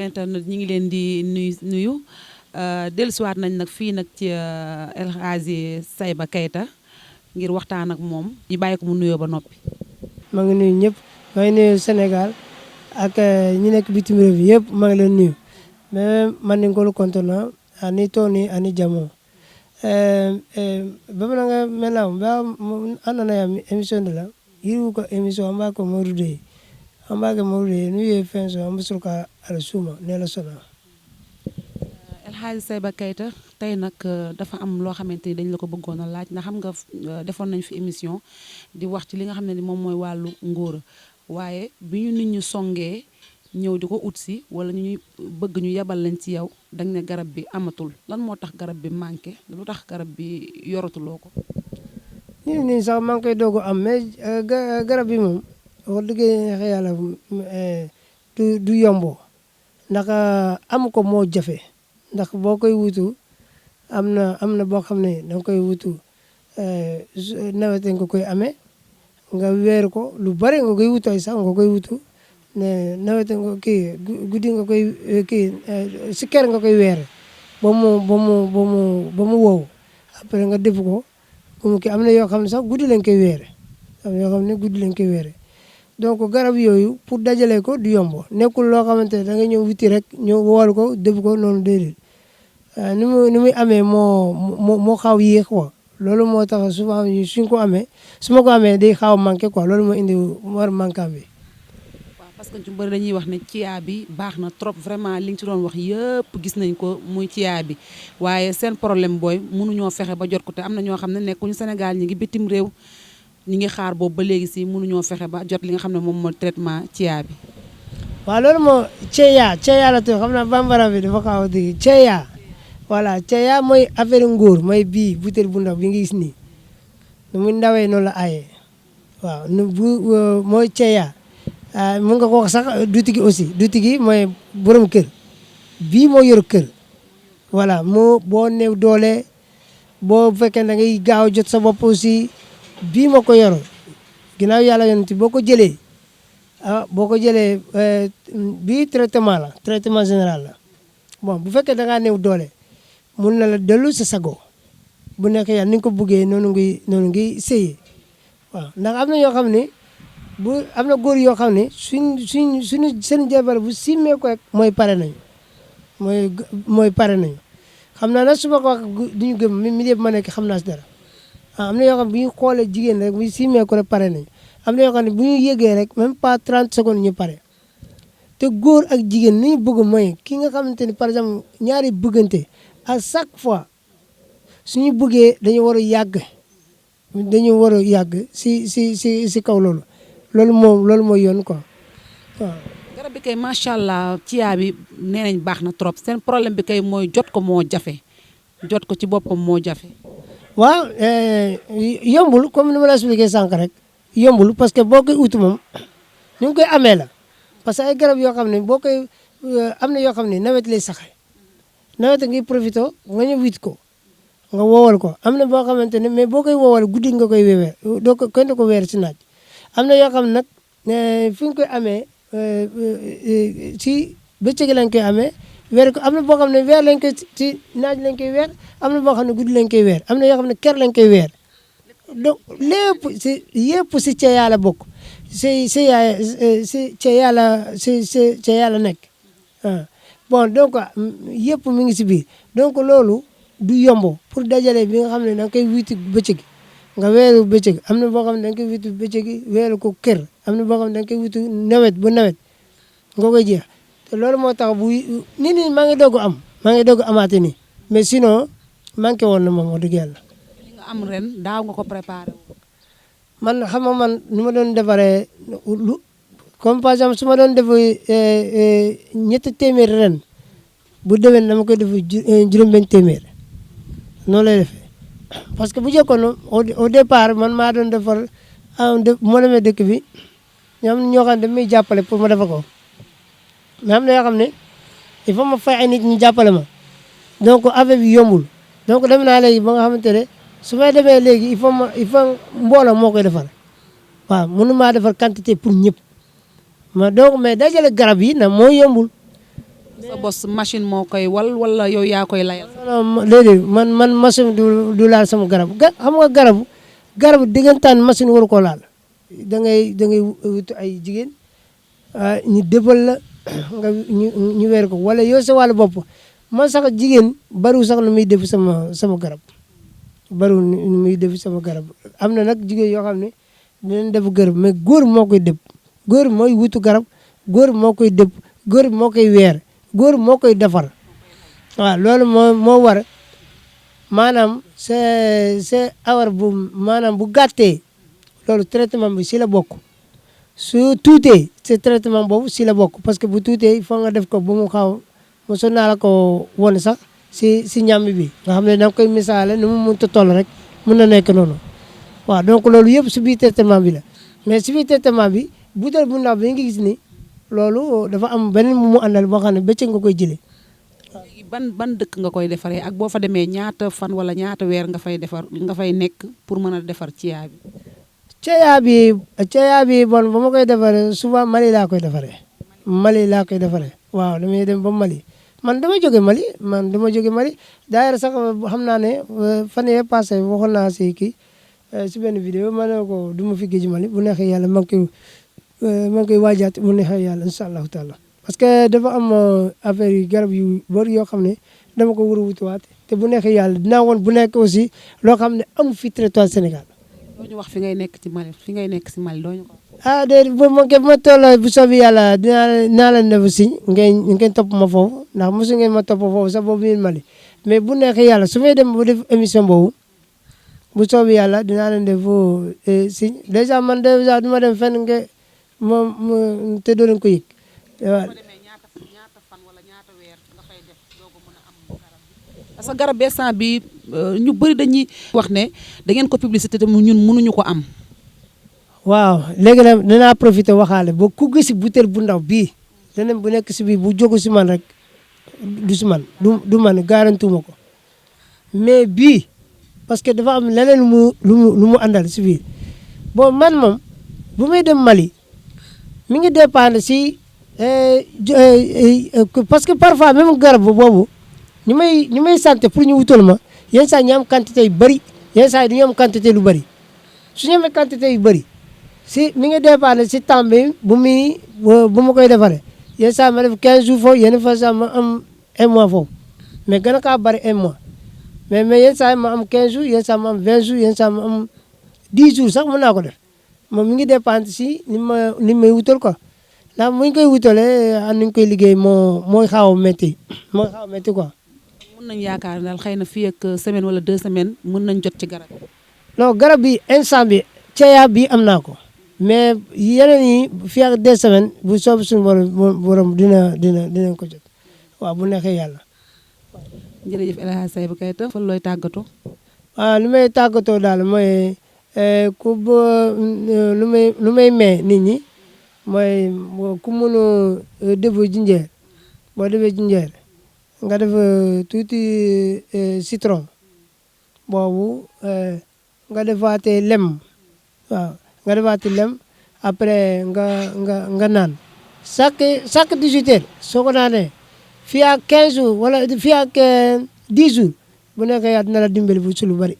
internet ñi ngi leen di nuyu dellusiwaat nañ nag fii nag ci El Hadji Saiba Keita ngir waxtaan ak moom di bàyyi ko mu nuyoo ba noppi. maa ngi nuyu ñëpp maa ngi nuyu Sénégal ak ñi nekk bitim réew yëpp maa ngi leen nuyu mais man ni ngolu kontona ani toni ani jamo bamananga melaw ba anana ya émission de la yiru ko émission amba ko morude amba ko morude nuyu fenso amba surka ala suma ne la sona El Hadji Saiba Keita tey nag dafa am loo xamante ni dañ la ko bëggoon a laaj ndax xam nga defoon nañ fi émission di wax ci li nga xam ne ni moom mooy wàllu ngóora waaye bi ñu nit ñu songee ñëw di ko ut si wala ñu bëgg ñu yebal lañ ci yow dañ ne garab bi amatul lan moo tax garab bi manqué lu tax garab bi yoratuloo ko. nii sax maa ngi koy doog am mais garab bi moom wax dëgg yàlla du yombo ndax am ko moo jafe ndax boo koy wutu am na boo xam ne danga koy wutu nawet nga koy amee nga weer ko lu bari nga koy wutu ay sax nga koy wutu ne nawet nga kii guddi nga koy kii si ker nga koy weer ba mu wow après nga def ko comme kii am na yoo xam ne sax guddi lañ koy weere am na yoo xam ne guddi lañ koy weere donc garab yooyu pour dajale ko du yomb nekkul loo xamante ne da nga ñëw wuti rek ñëw wowal ko def ko noonu déedéet ni muy amee moo xaw yéex quoi loolu moo tax souvent suñ ko amee su ma ko amee day xaw a manqué quoi loolu moo indi war manquant bi. waaw parce que ñu bëri dañuy wax ne ciyaa bi baax na trop vraiment li nga ci doon wax yëpp gis nañ ko muy ciyaa bi waaye seen problème booy mënuñoo fexe ba jot ko te am na ñoo xam ne nekkuñu Sénégal ñi ngi bitim réew ñi ngi xaar boobu ba léegi si mënuñoo fexe ba jot li nga xam ne moom mooy traitement ciyaa bi. waaw loolu moo ceeyaa la tudd xam naa bambara bi dafa xaw a dégg ceeyaa voilà ceeyaa mooy affaire ngóor mooy bii butéel bu ndaw bi nga gis nii nu muy ndawee noonu la ayee waaw mooy ceeyaa mun nga ko wax sax dutigi aussi dutigi mooy borom kër bii moo yor kër voilà boo néew doole boo fekkee da ngay gaaw jot sa bopp aussi bii moo ko yoro ginnaaw yàlla yonent boo ko jëlee bii traitement général la bon bu fekkee da ngaa néew doole mun na la dellu sa sago bu nekk yàlla ni nga ko buggee noonu ngi sëyee waaw ndax am na yoo xam ne am na góor yoo xam ne seen jabar bu simmee ko rek mooy pare nañu xam naa nag su ma ko wax duñu gëm mi yëpp ma nekk xam naa si dara am na yoo xam ne bu ñu xoolee jigéen rek bu simmee ko rek pare nañu am na yoo xam ne bu ñu yëgee rek même pas 30 secondes ñu pare te góor ak jigéen ni ñu bëgg mooy ki nga xamante ni par exemple ñaari bëggante à chaque fois suñu bëggee dañu war a yàgg si kaw loolu mooy yoon quoi waaw. garab bi kay macha allah ciyaa bi nee nañ baax na trop seen problème bi kay mooy jot ko moo jafe jot ko ci boppam moo jafe. waaw yombul comme ni ma la expliqué sànq rek yombul parce que boo koy utu moom ni nga koy amee la parce que ay garab yoo xam ne boo koy am na yoo xam ne nawet lay saxe nawet ngay profité nga ñëw wit ko nga wowal ko am na boo xamante ne mais boo koy wowal guddi nga koy weewee kenn ko weer si naaj am na yoo xam ne nag fi nga koy amee ci bëccëg lañ koy amee weer ko am na boo xam ne weer lañ koy ci naaj lañ koy weer am na boo xam ne guddi lañ koy weer am na yoo xam ne ker lañ koy weer donc lépp si ceeyaa la bokk si ceeyaa la nekk bon donc yëpp mi ngi si biir donc loolu du yombo pour dajale bi nga xam ne da nga koy wiiti bëccëg nga weeru bëccëg am na boo xam ne da nga koy wiiti bëccëg weeru ko kër am na boo xam ne da nga koy wiiti nawet ba nawet nga koy jeex te loolu moo tax nit maa ngi doog amaate nii mais sinon manqué woon na moom wax dëgg yàlla. li nga am ren daaw nga ko préparé man xam nga man nu ma doon defaree comme par exemple su ma doon def ñetti téeméer ren bu déwén dama koy def juróom-benn téeméer noonu lay defee parce que bu njëkkoon au départ man maa doon defar moo demee dëkk bi ñoo xam ne dañuy jàppale pour ma defar ko mais am na yoo xam ne il faut ma fay ay nit ñu jàppale ma donc affaire bi yombul donc dem naa léegi ba nga xamante ne su may demee léegi il faut mbooloo moo koy defar waaw mënu maa defar quantité pour ñëpp donc mais dajale garab yi nag moo yombul sa bos machine moo koy wal wala yow yaa koy layal. non léegi man machine du laal sama garab xam nga garab diggantaan machine waru ko laal da ngay wut ay jigéen ñu débal la nga ñu weer ko wala yow sa wàllu bopp man sax jigéen bariwul sax lu muy def sama garab bariwul lu muy def sama garab am na nag jigéen yoo xam ne dinañ def garab mais góor moo koy dëpp góor mooy wutu garab góor moo koy dëpp góor moo koy weer góor moo koy defar waaw loolu moo war maanaam c'est awar bu maanaam bu gàttee loolu traitement bi si la bokk su tuutee c'est traitement boobu si la bokk parce que bu tuutee il faut nga def ko bu mu xaw mosoon naa la ko wone sax si ñàmb bi nga xam ne da nga koy misaale nu mu mënta toll rek mën na nekk noonu waaw donc loolu yëpp si biir traitement bi la mais si biir traitement bi butéel bu ndaw bi nga gis ni loolu dafa am beneen mu àndal boo xam ne bëccëg nga koy jëlee. léegi ban dëkk nga koy defaree ak boo fa demee ñaata fan wala ñaata weer nga fay nekk pour mën a defar ciyaa bi. ciyaa bi bon ba ma koy defaree souvent Mali laa koy defaree waaw damay dem ba Mali man dama jóge Mali d'ailleurs sax xam naa ne fan yee passé waxoon naa si kii si benn vidéo ma ne ko du ma fi géej Mali bu neexee yàlla maa ngi koy waajaat bu neexee yàlla incha allahu taala parce que dafa am affaire yu garab yu bëri yoo xam ne dama ko war a wutuwaat te bu neexee yàlla dinaa woon bu nekk aussi loo xam ne amu fi territoire Sénégal. doo ñu wax fi ngay nekk si Mali doo ñu ko. déedéet bu ma toll bu soobee yàlla dinaa leen def si ngeen topp ma foofu ndax mosu ngeen ma topp foofu sax boobu yéen Mali mais bu neexee yàlla su may dem bu def émission boobu bu soobee yàlla dinaa leen def si dèjà man dèjà du ma dem fenn moom te doo leen ko yëg. waaw ñaata fan wala ñaata weer nga fay def doo ko mën a am garab bi parce que garab instant bi ñu bëri dañuy wax ne da ngeen ko publicité te ñun mënuñu ko am. waaw léegi nag dinaa profité waxaale ba ku gis butéel bu ndaw bii leneen bu nekk si bii bu jógu si man rek du si man du man garantuma ko mais bii parce que dafa am leneen lu mu àndal si biir bon man moom bu may dem Mali mi ngi dépendre si parce que parfois même garab boobu ñu may santé pour ñu wutal ma yenn saa ñu am quantité yu bëri yenn saa yi du ñu am quantité lu bëri su ñu amee quantité yu bëri si mi ngi dépendre si temps bi bu ma koy defaree yenn saa ma def 15 jours foofu yenn fois sax ma am 1 mois foofu mais gën a kaa bëri 1 mois mais yenn saa ma am 15 jours yenn saa ma am 20 jours yenn saa ma am 10 jours sax mën naa ko def moom mi ngi dépendre si ni may wutal quoi ndax bu ñu koy wutalee am nañu koy liggéey mooy xaw a métti quoi. mën nañu yaakaar daal xëy na fii ak semaine wala 2 semaines mën nañ jot ci garab. non garab bi instant bi ceeya bi am naa ko mais yeneen yi fii ak 2 semaines bu soob suñu borom dina ko jot waaw bu neexee yàlla. jërëjëf El Hadj Saïba Keita fan looy tàggatoo. waaw li may tàggatoo daal mooy lu may may nit ñi mooy ku mënu defu jinjeer boo defee jinjeer nga def tuuti citron boobu nga defaatee lem waaw nga defaatee lem après nga naan chaque 18 heures soo ko naanee fii ak 15 jours wala fii ak 10 jours bu nekkee yaa dina la dimbali bu ci lu bari